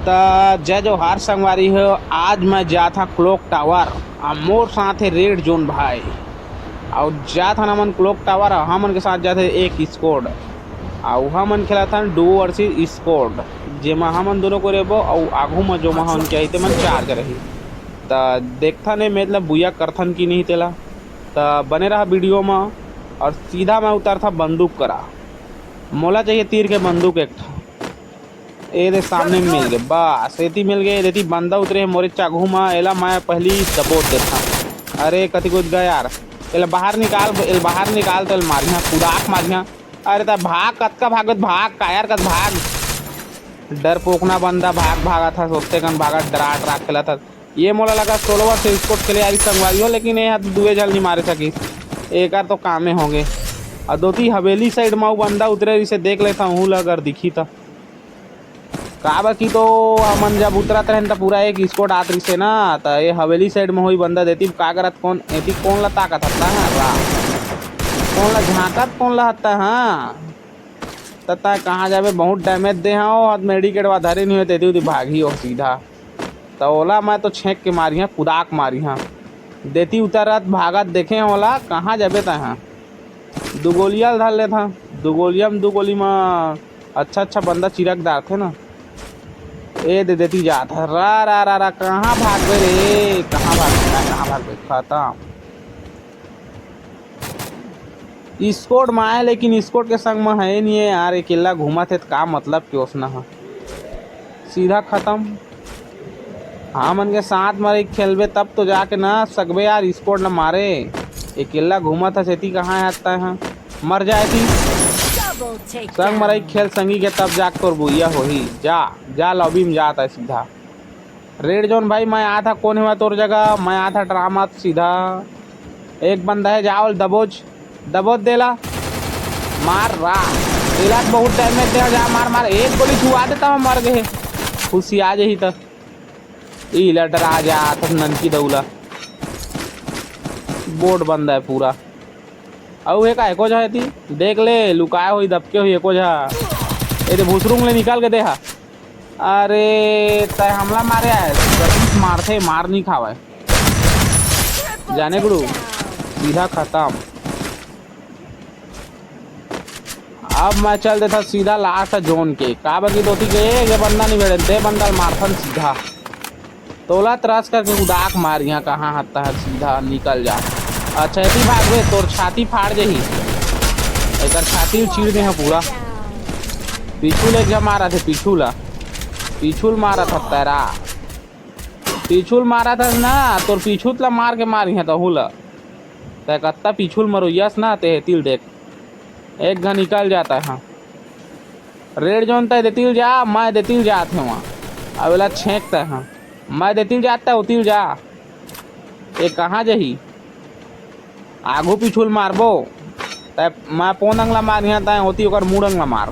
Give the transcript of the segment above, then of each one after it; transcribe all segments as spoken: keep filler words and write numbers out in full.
त जय जोहार संगवारी हो, आज मैं जात हा क्लॉक टावर, आ मोर साथ हे रेड जोन भाई। अउ जात हन हमन क्लॉक टावर, हमन के साथ जात हे एक स्क्वाड, अउ हमन खेलत हन डुओ वर्सेस स्क्वाड, जेमा हमन दोनों को रेबो, अउ आगू म जो महन के आही, ते मन चार जन रही। त देखथन ए मैच ल बुइया करथन कि नहीं तेला। त बने रहा वीडियो म, अउ सीधा मैं उतरथा बंदूक करा। मोला चाहिए तीर के बंदूक एक ठा। ए दे सामने मिल गे, बस एती मिल गे। एती बंदा उतरे हे मोरे चाघू म, एला मैं पहली दबोच देथंव। अरे कति कूद गा यार, एला बाहर निकाल, एला बाहर निकाल तो एला मारिहा, कुदाक मारिहा। अरे त भाग, कतका भागत, भाग कायर कस भाग। डरपोकना बंदा भाग, भागत हस, ओतने कन भागत, डरा डरा खेलत हस। ये मोला लगा सोलो वर्सेस स्क्वाड खेले यारी संगवारी हो, लेकिन ये ह दुए झन नी मारे सकिस, एकर तो कामे होगे। अउ दोती हवेली साइड म अउ बंदा उतरे रिसे, देख लेथंव उहू ल अगर दिखी त। काबर कि तो हमन जब उतरत रहेन त पूरा एक स्क्वाड आत रिसे ना, त ये हवेली साइड म होई बंदा देती का करत कोन, एती कोन ला ताकत हत्ता ह, रा। कोन ला झांकत, कोन ला हत्ता, हाँ। त तैं कहाँ जाबे, बहुत डैमेज दे हंव, अउ मेडिकेट वा धरे नहीं होय, तेती उती भागी हो सीधा। त ओला मैं तो छेंक के मारिहा, कुदाक मारिहा। देती उतरत भागत देखे हंव ओला, कहाँ जाबे तैं हा? दू गोलिया ल धर लेत हंव, दू गोलिया म, दू गोली म अच्छा अच्छा बंदा चिरक डारथे ना। ए दे देती जात ह, रा रा रा रा, कहाँ भागबे रे, कहाँ भागबे, कहाँ भागबे, खतम। स्क्वाड म आए, लेकिन स्क्वाड के संग म है नहीं है यार, अकेला घूमत हे त का मतलब के ओसना ह, सीधा खतम। हमन के साथ म रही खेलबे तब तो जाके ना सकबे यार स्क्वाड ल मारे। अकेला घूमत हस एती कहाँ हे तैं ह? मर जा एती। संग म रही खेल संगी के तब जाके तोर बुइया होही। जा, जा लॉबी म जा तैं सीधा। रेड जोन भाई, मैं आत हा कोन हेवा तोर जगह, मैं आत हा ड्रामा सीधा। एक बंदा हे, जा ओला दबोच, दबोच देला। मार रा, एला बहुत डैमेज दे, जा मार मार, एक गोली छुआ देता हूँ, मर गए। खुशी आ जाही त। ई ला डरा जा, त ननकी दउला। बोट बंदा हे पूरा। अउ हे का, एको झा एती? देख ले, लुकाए होई, दबके होई एको झा। ए दे, भुसरुंग ले निकल के दे हा। अरे, तै हमला मारे आए, गलती से मारथे, मार नहीं खावे। जाने गुरु, सीधा खतम। अब मैं चल देथा सीधा लास्ट जोन के, काबर कि दोती के एक बंदा नहीं भेड़े, दे बंदा ल मारथन सीधा। तोला त्रस करके उदाक मारिहा, कहाँ हत्ता हर सीधा निकल जा। अच्छा, एती भागबे, तोर छाती फाड़ जाही। एकर छाती ल चीर दे ह पूरा। पीछू ले एक झन मारत हे, पीछू ला। पीछू ल मारत हस तैरा। पीछू ल मारत हस ना, तोर पीछू ला मार के मारिहा तहू ला। तै कत्ता पीछू ल मरोइयस ना, ते एती ल देख। एक घन निकल जाता है। रेड जोन तय देतिल जा, मैं देतिल जात हवं। अब एला छेंक तय ह। मैं देतिल जात तय ओतिल जा। ए कहाँ जही? आगू पीछू ल मारबो। तय मैं पोन अंगला मारिहा, तय ओती ओकर मुड़ अंगला मार।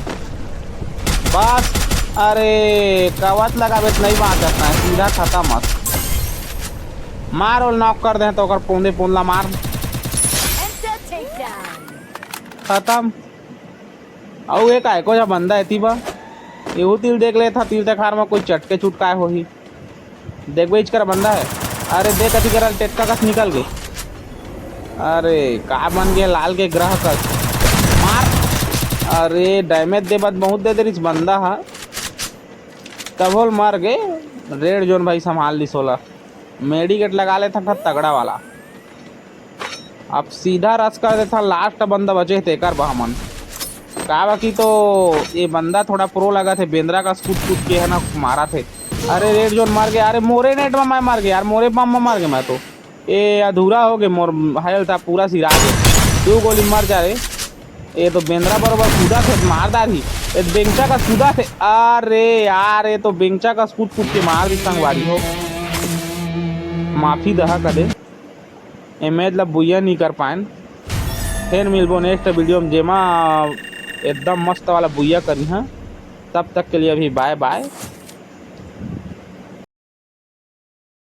बस, अरे, कवत लगाबे त नहीं बाँचत तय, सीधा खतम अस। मार ओल नॉक कर दे त ओकर पोंदे पोन ला मार। Enter takedown। खतम। अउ एक आय, कोई बंदा एती बा। एहू तिल देख लेथा, तिल ते खार म कोई चटके चुटकाए होही। देखबे इच कर बंदा है। अरे देख, अति करल टेक्का कस निकल गे। अरे, का बन गे लाल के ग्रह कस। मार। अरे, डैमेज दे बद बहुत दे दे रिस बंदा हा। तभो ल मर गे। रेड जोन भाई संभाल लिस ओला। मेडिकेट लगा लेथा था तगड़ा वाला। अब सीधा रस कर देथा, लास्ट बंदा बचे हे तेकर बा हमन। काबर कि तो ये बंदा थोड़ा प्रो लगत हे, बेंदरा कस कूद कूद के है ना मारत हे। अरे रेड जोन मर गे, अरे मोरे नेट में मैं मर गे यार, मोरे बम में मर गे मैं तो। ए अधूरा हो गे मोर हेल्थ, अब पूरा सिरा गे। दू गोली मर जा रे। ए तो बेंदरा बरोबर कूदत हे, मार डारही। ए बेंगचा कस कूदत हे। अरे यार, ए तो बेंगचा कस कूद कूद के मार दी संगवारी हो। माफी दहा कदे। ए मैच ला बुइया नहीं कर पाएन। फिर मिलबो नेक्स्ट वीडियो में, जेमा एकदम मस्त वाला बुइया करिहा। तब तक के लिए अभी बाय बाय।